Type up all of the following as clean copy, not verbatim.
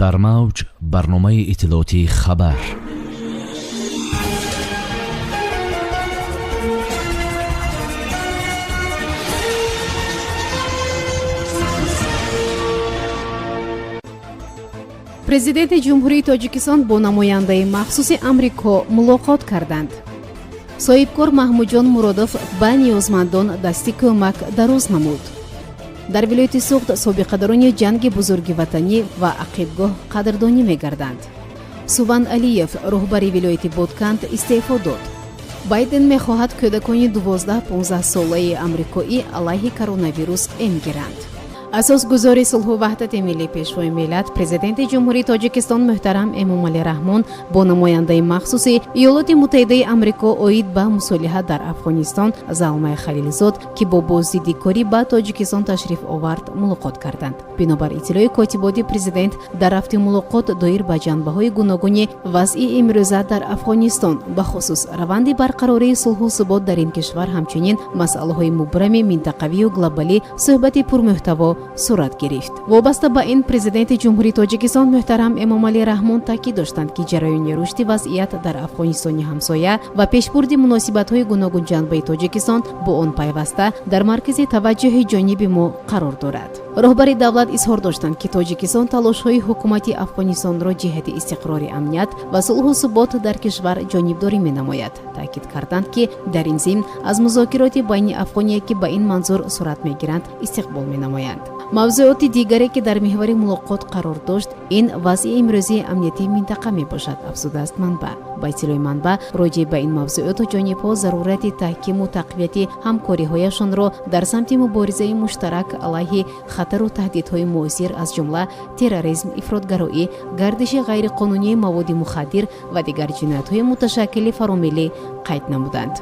Дар мавҷ барномаи иттилоотии «Хабар». Президенти Ҷумҳурии Тоҷикистон бо намояндаи махсуси Амрико мулоқот карданд. Соҳибкор Маҳмудҷон Муродов ба ниёзмандон дасти кӯмак дароз намуд. Дар вилояти Суғд собиқадорони Ҷанги Бузурги Ватанӣ ва ақибгоҳ қадрдонӣ мегарданд. Суван Алиев, роҳбари вилояти Бодканд, истеъфо дод. Байден мехоҳад кӯдакони 12-15 солаи амрикоӣ алайҳи коронавирус эм гиранд. Асосгузори сулҳу ваҳдати миллӣ, Пешвои миллат, Президенти Ҷумҳурии Тоҷикистон муҳтарам Эмомалӣ Раҳмон бо намояндаи махсуси Иёлоти Муттаҳидаи Амрико оид ба мусолиҳа дар Афғонистон Залмай Халилзод, ки бо боздиди корӣ ба Тоҷикистон ташриф овард, мулоқот карданд. Бинобар иттилои котиботи президент, дар рафти мулоқот доир ба ҷанбаҳои гуногуни вазъи имрӯза дар Афғонистон, бахусус раванди барқарории сулҳу субот дар ин кишвар, ҳамчунин масъалаҳои мубрами минтақавию глобалӣ суҳбати пурмуҳтаво сурат гирифт. Вобаста ба ин, Президенти Ҷумҳурии Тоҷикистон муҳтарам Эмомалӣ Раҳмон таъкид доштанд, ки ҷараёни рушди вазъият дар Афғонистони ҳамсоя ва пешбурди муносибатҳои гуногунҷанбаи Тоҷикистон бо он пайваста дар маркази таваҷҷӯҳи ҷониби мо қарор дорад. Роҳбари давлат изҳор доштанд, ки Тоҷикистон талошҳои ҳукумати Афғонистонро ҷиҳати истиқрори амният ва сулҳу субот дар кишвар ҷонибдорӣ менамояд. Таъкид карданд, ки дар ин зимн аз музокироти байни афғония, ки ба ин манзур сурат мегиранд, истиқбол менамоянд. Мавзӯоти дигаре, ки дар меҳвари мулоқот қарор дошт, ин вазъи имрӯзии амниятии минтақа мебошад, афзудааст манбаъ. Ба иттилои манбаъ, роҷеъ ба ин мавзӯоту ҷонибҳо зарурати таҳкиму тақвияти ҳамкориҳояшонро дар самти муборизаи муштарак алайҳи хатару таҳдидҳои муосир, аз ҷумла терроризм, ифротгароӣ, гардиши ғайриқонунии маводи мухаддир ва дигар ҷиноятҳои муташаккили фаромиллӣ қайд намуданд.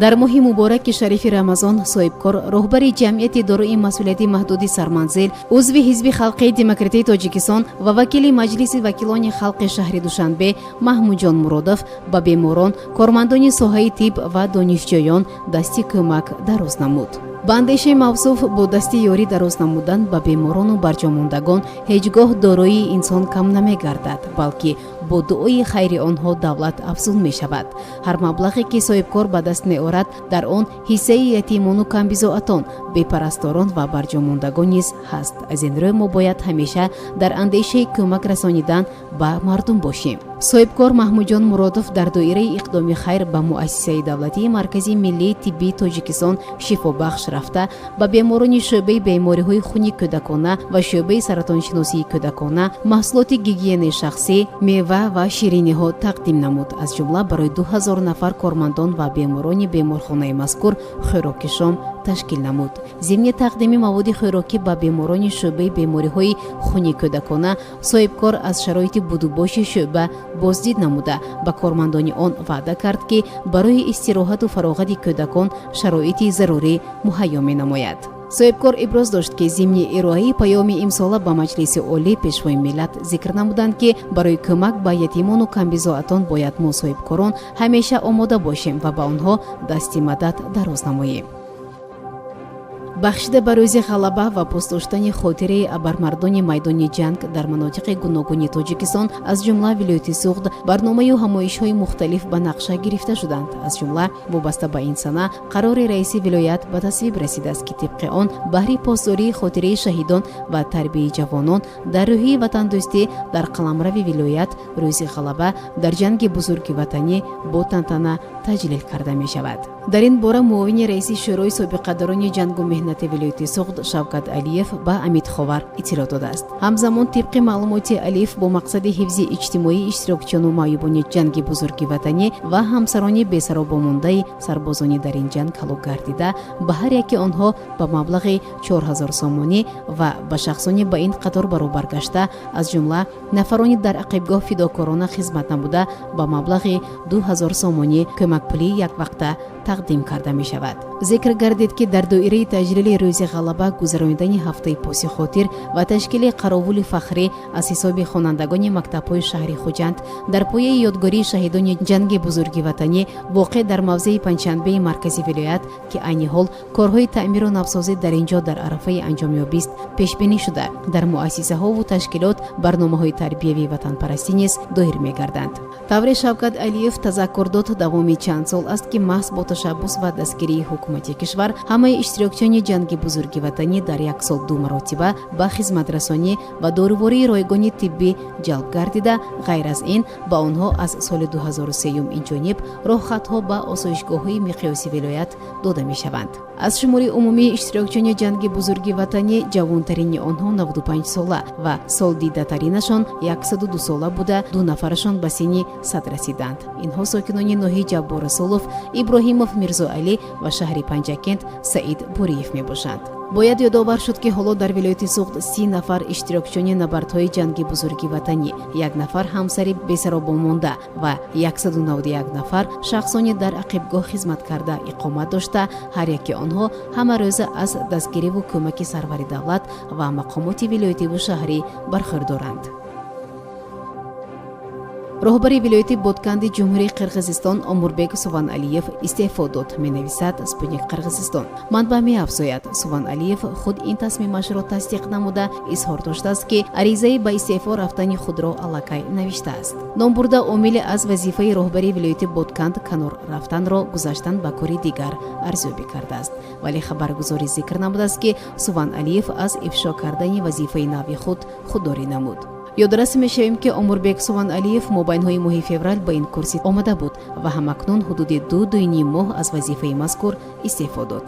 Дар моҳи мубораки шарифи Рамазон соҳибкор, роҳбари ҷамъияти дорои масъулияти маҳдуди «Сарманзил», узви Ҳизби халқии демократии Тоҷикистон ва вакили Маҷлиси вакилони халқи шаҳри Душанбе Маҳмудҷон Муродов ба беморон, кормандони соҳаи тиб ва донишҷӯён дасти кӯмак дароз намуд. Ба андешаи мавсуф, бо дасти ёрӣ дароз намудан ба беморону барҷомондагон ҳеҷ гоҳ дороии инсон кам намегардад, балки бо дуои хайри онҳо давлат афзун мешавад. Ҳар маблағе, ки соҳибкор ба даст меорад, дар он ҳиссаи ятимону камбизоатон, бепарасторон ва барҷомондагон низ ҳаст. Аз ин рӯ мо бояд ҳамеша дар андешаи кӯмак расонидан ба мардум бошем. Соҳибкор Маҳмудҷон Муродов дар доираи иқдоми хайр ба Муассисаи давлатии марказии миллии тиббии Тоҷикистон «Шифобахш» рафта, ба беморони шӯъбаи бемориҳои хуни кӯдакона ва шӯъбаи саратоншиносии кӯдакона маҳсулоти гигиенаи шахсӣ, мева ва шириниҳо тақдим намуд. Аз ҷумла барои 2000 нафар кормандон ва беморони беморхонаи мазкур хӯроки шом ташкил намуд. Зимни тақдими маводи хӯрокӣ ба беморони шӯъбаи бемориҳои хуни кӯдакона, соҳибкор аз шароити будубоши шӯъба боздид намуда, ба кормандони он ваъда кард, ки барои истироҳату фароғати кӯдакон шароити зарурӣ муҳайё менамояд. Соҳибкор иброз дошт, ки зимни ироаи паёми имсола ба Маҷлиси Олӣ Пешвои миллат зикр намуданд, ки барои кӯмак ба ятимону камбизоатон бояд мо, соҳибкорон, ҳамеша омода бошем ва ба онҳо дасти мадад дароз намоем. Бахшида ба Рӯзи Ғалаба ва посдоштани хотираи абармардони майдони ҷанг дар манотиқи гуногуни Тоҷикистон, аз ҷумла вилояти Суғд, барномаю ҳамоишҳои мухталиф ба нақша гирифта шуданд. Аз ҷумла вобаста ба ин сана қарори раиси вилоят ба тасвиб расидааст, ки тибқи он баҳри посдории хотираи шаҳидон ва тарбияи ҷавонон дар рӯҳии ватандӯстӣ дар қаламрави вилоят Рӯзи Ғалаба дар Ҷанги Бузурги Ватанӣ бо тантана таҷлил карда мешавад. Дар ин бора муовини раиси Шӯрои собиқадорони ҷангу меҳнати вилояти Суғд Шавкат Алиев ба Амид Ховар иттилоъ додааст. Ҳамзамон, тибқи маълумоти Алиев, бо мақсади ҳифзи иҷтимоии иштирокчиёну маъюбони Ҷанги Бузурги Ватанӣ ва ҳамсарони бесаробомондаи сарбозони дар ин ҷанг ҳалок гардида, ба ҳар яки онҳо ба маблағи 4000 сомонӣ ва ба шахсони ба ин қатор баробар гашта, аз ҷумла нафарони дар ақибгоҳ фидокорона хизмат намуда, ба маблағи 2000 сомонӣ кӯмакпулии яквақта тақдим карда мешавад. Зикр гардид, ки дар доираи таҷлили Рӯзи Ғалаба, гузаронидани ҳафтаи поси хотир ва ташкили қаровули фахрӣ аз ҳисоби хонандагони мактабҳои шаҳри Хуҷанд дар пояи ёдгории шаҳидони Ҷанги Бузурги Ватанӣ, воқеъ дар мавзеи Панҷшанбеи маркази вилоят, ки айни ҳол корҳои таъмиру навсозӣ дар ин ҷо дар арафаи анҷомёбист, пешбинӣ шуда, дар муассисаҳову ташкилот барномаҳои тарбиявии ватанпарастӣ низ доир мегарданд. Тавре Шавкат Алиев тазаккур дод, давоми чанд сол аст, ки маҳз бо ташаббус ва дастгирии ҳукумати кишвар ҳамаи иштирокчиёни Ҷанги Бузурги Ватанӣ дар як сол ду маротиба ба хизматрасонӣ ва дорувории ройгони тиббӣ ҷалб гардида, ғайр аз ин ба онҳо аз соли 2003 инҷониб роҳхатҳо ба осоишгоҳҳои миқёси вилоят дода мешаванд. Аз шумори умумии иштирокчиёни Ҷанги Бузурги Ватанӣ ҷавонтарини онҳо 95 сола ва солдидатаринашон 102 сола буда, ду нафарашон ба синни 100 расиданд. Инҳо сокинони ноҳияи Ҷаббор Расулов Иброҳимов Мирзоалӣ ва шаҳри Панҷакент Саид Буриев мебошанд. Бояд ёдовар шуд, ки ҳоло дар вилояти Суғд 30 нафар иштирокчиёни набардҳои Ҷанги Бузурги Ватанӣ, як нафар ҳамсари бесаробонмонда ва 191 нафар шахсони дар ақибгоҳ хизмат карда иқомат дошта, ҳар яки онҳо ҳамарӯза аз дастгириву кӯмаки сарвари давлат ва мақомоти вилоятиву шаҳрӣ бархӯрдоранд. Роҳбари вилояти Ботканди Ҷумҳурии Қирғизистон Омурбек Суваналиев истеъфо дод, менависад «Спутник Қирғизистон». Манбаъ меафзояд, Суваналиев худ ин тасмимашро тасдиқ намуда, изҳор доштааст, ки аризаи ба истеъфо рафтани худро аллакай навиштааст. Номбурда омили аз вазифаи роҳбари вилояти Ботканд канор рафтанро гузаштан ба кори дигар арзёбӣ кардааст. Вале хабаргузорӣ зикр намудааст, ки Суваналиев аз ифшо кардани вазифаи нави худ худдорӣ намуд. Ёдрас мешавем, ки Омурбек Суваналиев мобайнҳои моҳи феврал ба ин курсӣ омада буд ва ҳамакнун ҳудуди 2-2,5 моҳ аз вазифаи мазкур истеъфо дод.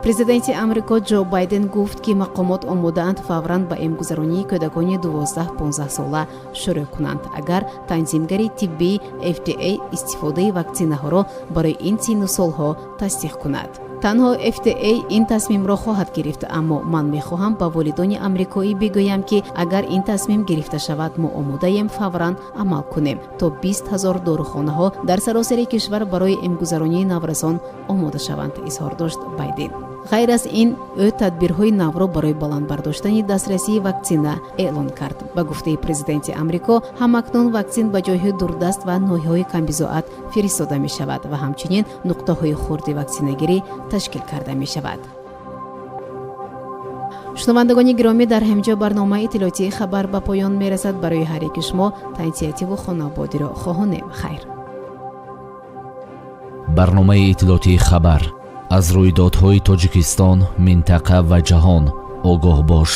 Президенти Амрико Ҷо Байден гуфт, ки мақомот омодаанд фавран ба эмгузаронии кӯдакони 12-15 сола шурӯъ кунанд, агар танзимгари тиббии FDA истифодаи ваксинаҳоро барои ин синну солҳо тасдиқ кунад. Танҳо FDA ин тасмимро хоҳад гирифт, аммо ман мехоҳам ба волидони амрикоӣ бигӯям, ки агар ин тасмим гирифта шавад, мо омодаем фавран амал кунем, то 20 000 дорухонаҳо дар саросари кишвар барои эмгузаронии наврасон омода шаванд, изҳор дошт Байден. Ғайр аз ин, ӯ тадбирҳои навро барои баланд бардоштани дастрасии ваксина эълон кард. Ба гуфтаи президенти Амрико, ҳамакнун ваксин ба ҷойҳои дурдаст ва ноҳияҳои камбизоат фиристода мешавад ва ҳамчунин нуқтаҳои хурди ваксинагирӣ ташкил карда мешавад. Шунавандагони гиромӣ, дар ҳаминҷо барномаи иттилоотии «Хабар» ба поён мерасад. Барои ҳар яки шумо тансиҳативу хонаободиро хоҳонем. Хайр. Барномаи иттилоотии «Хабар». Аз рӯйдодҳои Тоҷикистон, минтақа ва ҷаҳон огоҳ бош.